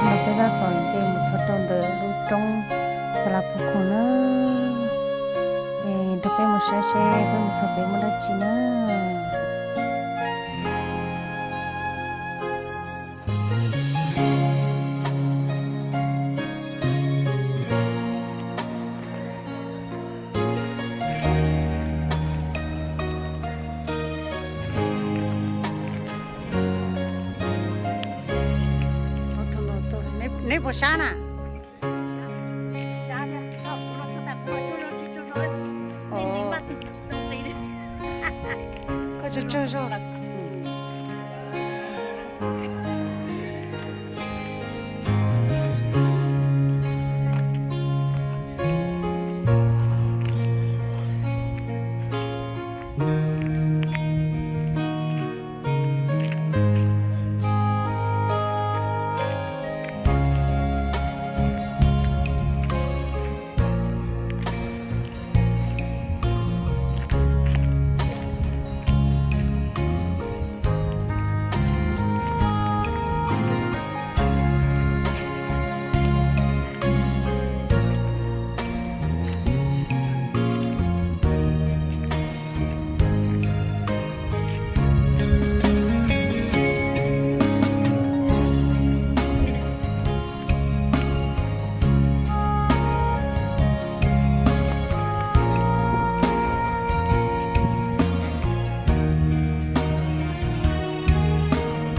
Los peb tab tom nce mus txog rau ntawm lub roob Xas Las Phuv Khoom na. Es nrog peb mus saib seb peb mus txog pem muaj dab tsi na. Neb puas sab na? Koj tsaug tsaug zog.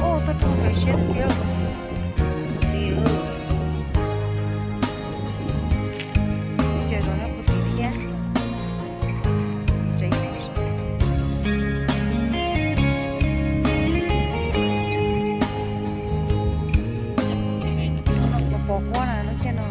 Oj, tuaj rau pem siab tiag tiag. Ces zov no puag tim thiab. Tsev pos pos huab na lub caij no.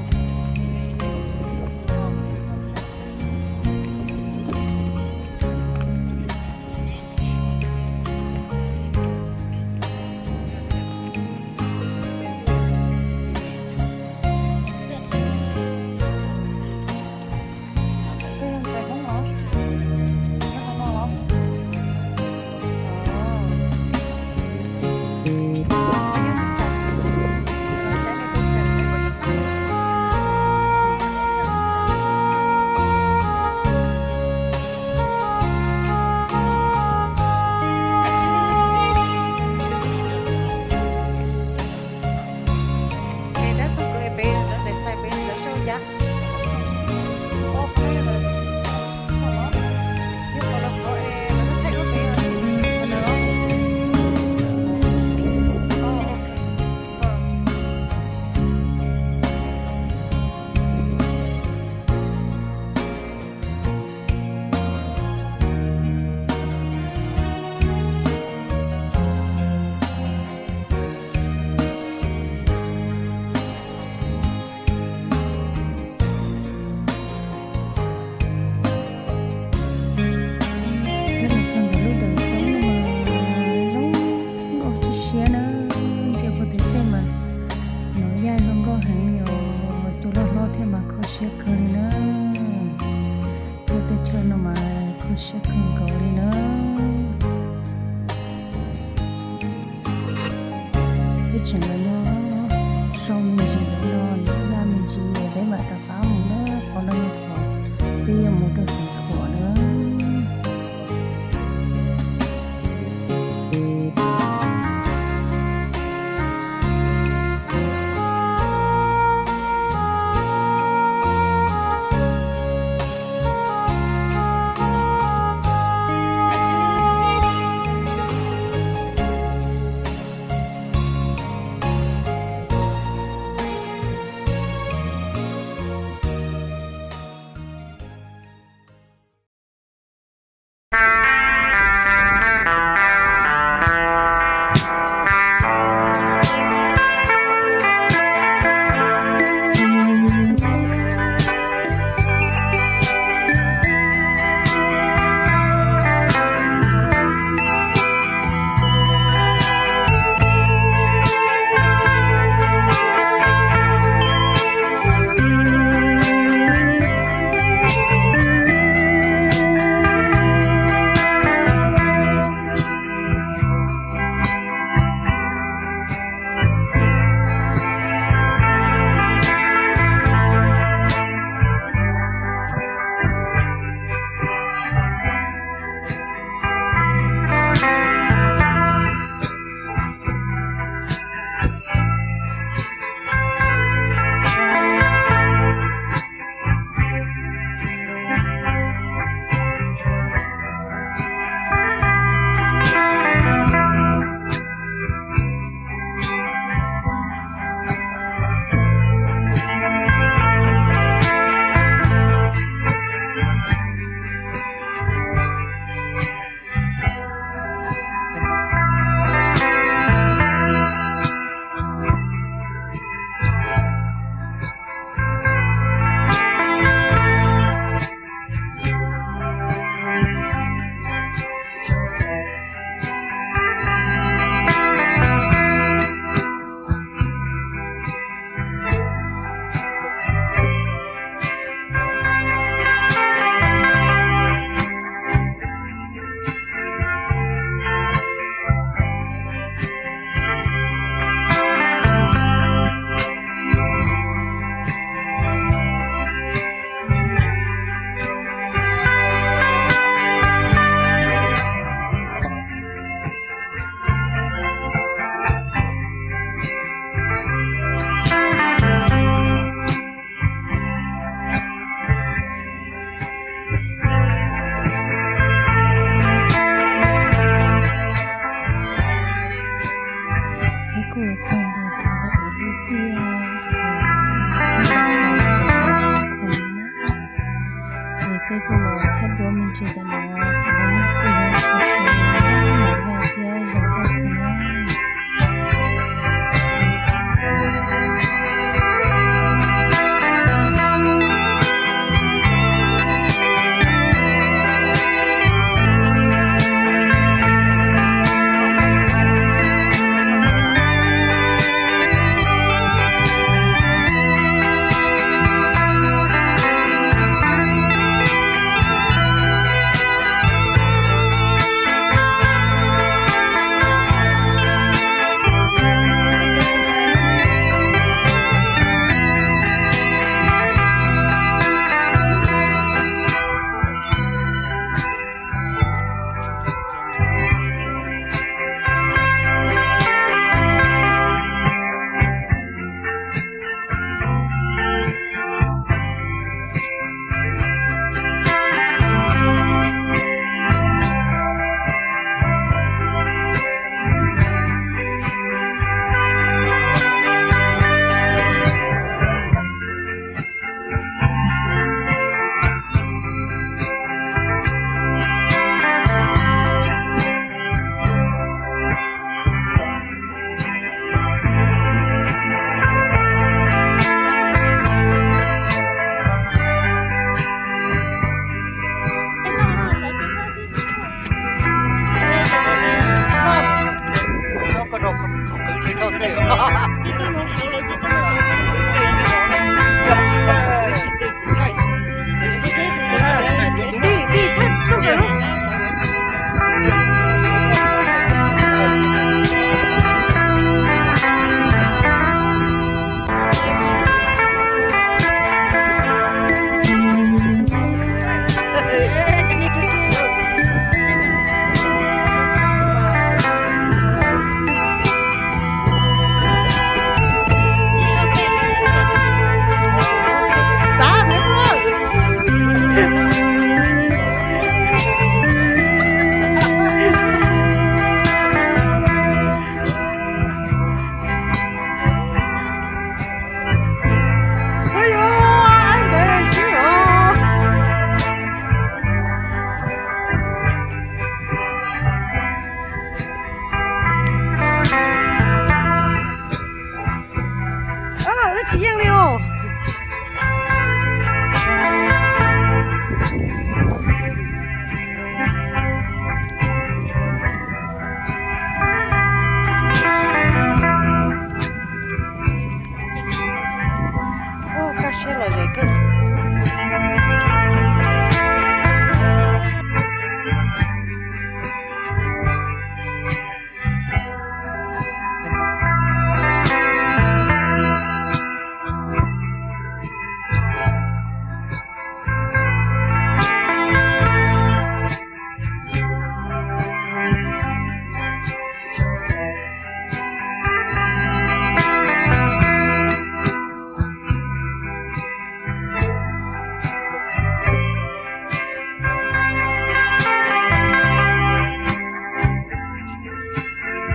Koj yog ntxhais Hmoob los? Nyob qhov no los? Es dab txog kawg pem lawv daim xais pem lawv sau cas? Oj, qhov no yog lawv, yog qhov lawv qhov es lawv thaij lub pem qhov ntawd los? Oj, ok. Peb los txog ntawm lub dawm roob no mas zoo nkauj tib siab na, ntsia puag tim tej mas nov yaj zoo nkauj heev li os, cua loj hlob thiab mas kho siab kawg li na. Txog teb chaws no mas kho siab kawg nkaus li na. Peb tseem los nyob so me ntsis ntawm no, nov yaj me ntsis peb mam rov qab mus na, qhov no yog qhov peb yuav mus rau Xeev Khuam na. Tsis yeej li os. Ua kaj siab lom zem kawg.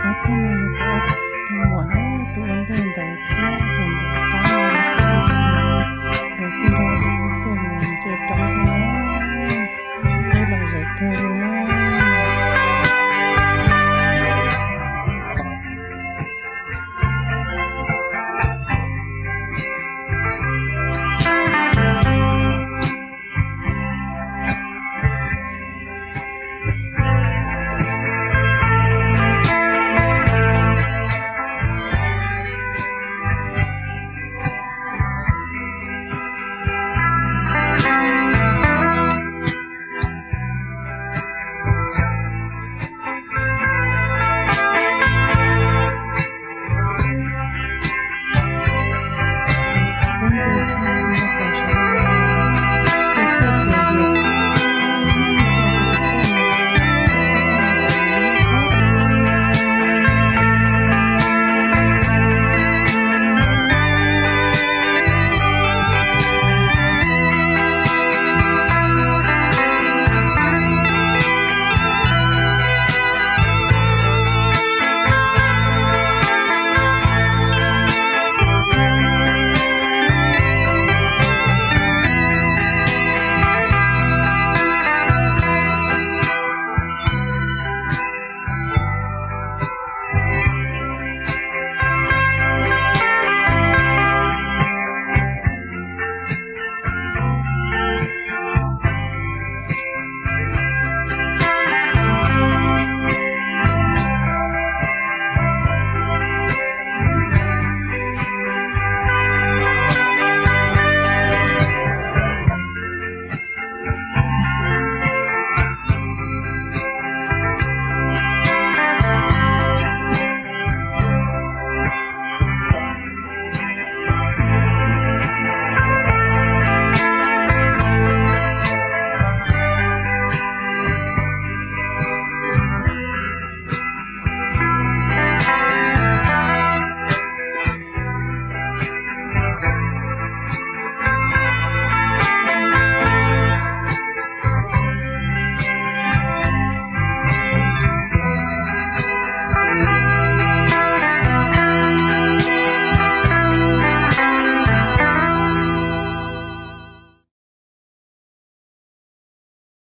Ob tug no yog kuv ob tug muam na, tus ua ntej ntawd thiab tus nram qab no, nkawd kuj nrog wb tuaj mus nce roob thiab na. Wb lom zem kawg li.